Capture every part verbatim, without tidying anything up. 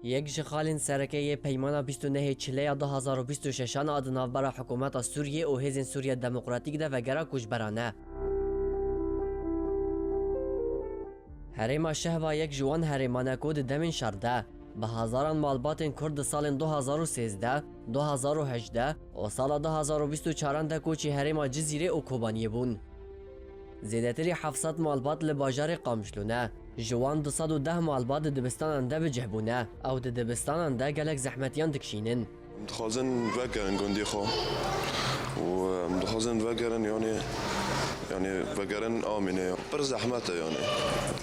Yek ji xalên sereke yê peymana bîst û nehê Çileya du hazar û bîst û şeşan a di navbera hikûmeta Sûriyê û Hêzên Sûriya Demokratîk de vegera koçberan e. Herêma Şehba yek ji wan herêman e ku di demên şer de bi hezaran malbatên Kurd di salên du hazar û sêzdeh, du hazar û hejdeh û sala du hazar û bîst û çaran de koçî herêma Cizîrê û Kobaniyê bûn. Zêdetirî heft sed malbat li bajarê Qamişlo ne. Ji wan du sed û deh malbat di dibistanan de bi cih bûne. Ew di dibistanan de gelek zehmetiyan dikişînin. Em dixwazin vegerin gundî xwe û em dixwazin vegerin, yanî, yanî vegerin Amînê. Pir zehmet e, yanî.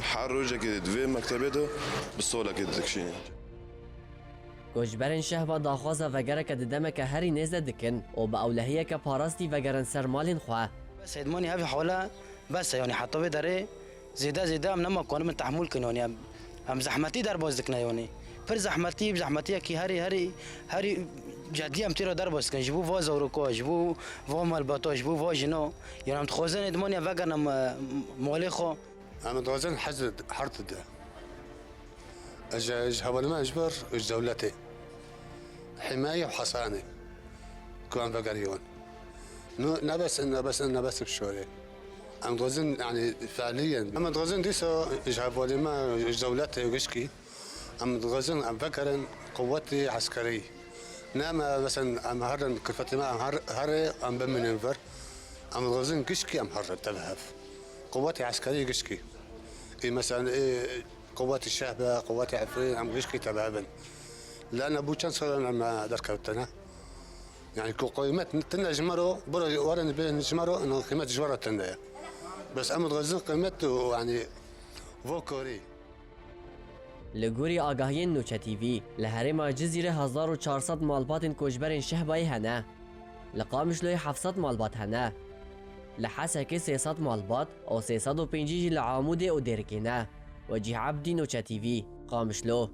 Her rojekê di vê mektebê de bi solekê dikişînin. Koçberên Şehba daxwaza vegereke di demeke herî nêz de dikin û bi ewlehiyeke parastî vegerin ser malên xwe. Bes hêdmanî ev hala bes e, yanî heta vê derê zêde zêde em nema karin min tehmûl kin, yanî em, em zehmetî derbas dikine, yanî pir zehmetî, bi zehmetiyekî herî, herî, herî cedî em tê re derbas dikin. Ji bo va zaroka, ji bo va malbata, ji bo va jina, yanî em dixwazin hêdmanî vegerin em, e, malê xwe. Em dixwazin hez herd de. Ji, ji hevalê me ji ber ji dewletê. Himayê û hesanê. Ku em vegeriyon. No, nebes, nebes, nebes şorê. Em dixwazin, yanî, fealiyen. Em dixwazin dîsa ji hevalê me ji dewletê gişkî. Em dixwazin em vegerin quwetê eskerî. Ne me, mesela, em herin, kulfetê me, em her, herê, em bimînin vir. Em dixwazin gişkî em herin tev hev. Quwetê eskerî gişkî. Ê, mesela, ê, quwetê Şehbe, quwetê Efrîn, em gişkî tev hev in. Lane bû çend salan em derkevtine. Yani ku qîmet tine ji me re, bira werin bê ji me re, ina qîmet ji we re tine ye. Bes em dixwazin qîmet û, yani, vo korî. Li gorî agahiyên Nûçe T V, li herêma Cizîrê hezar û çar sed malbatên koçberên Şehbayê hene. Li Qamişloyê heft sed malbat hene. Li Hesekê sê sed malbat û sê sed û pêncî jî li Amûdê û Dêrikê ne. Wecîh Ebdî, Nûçe T V, Qamişlo.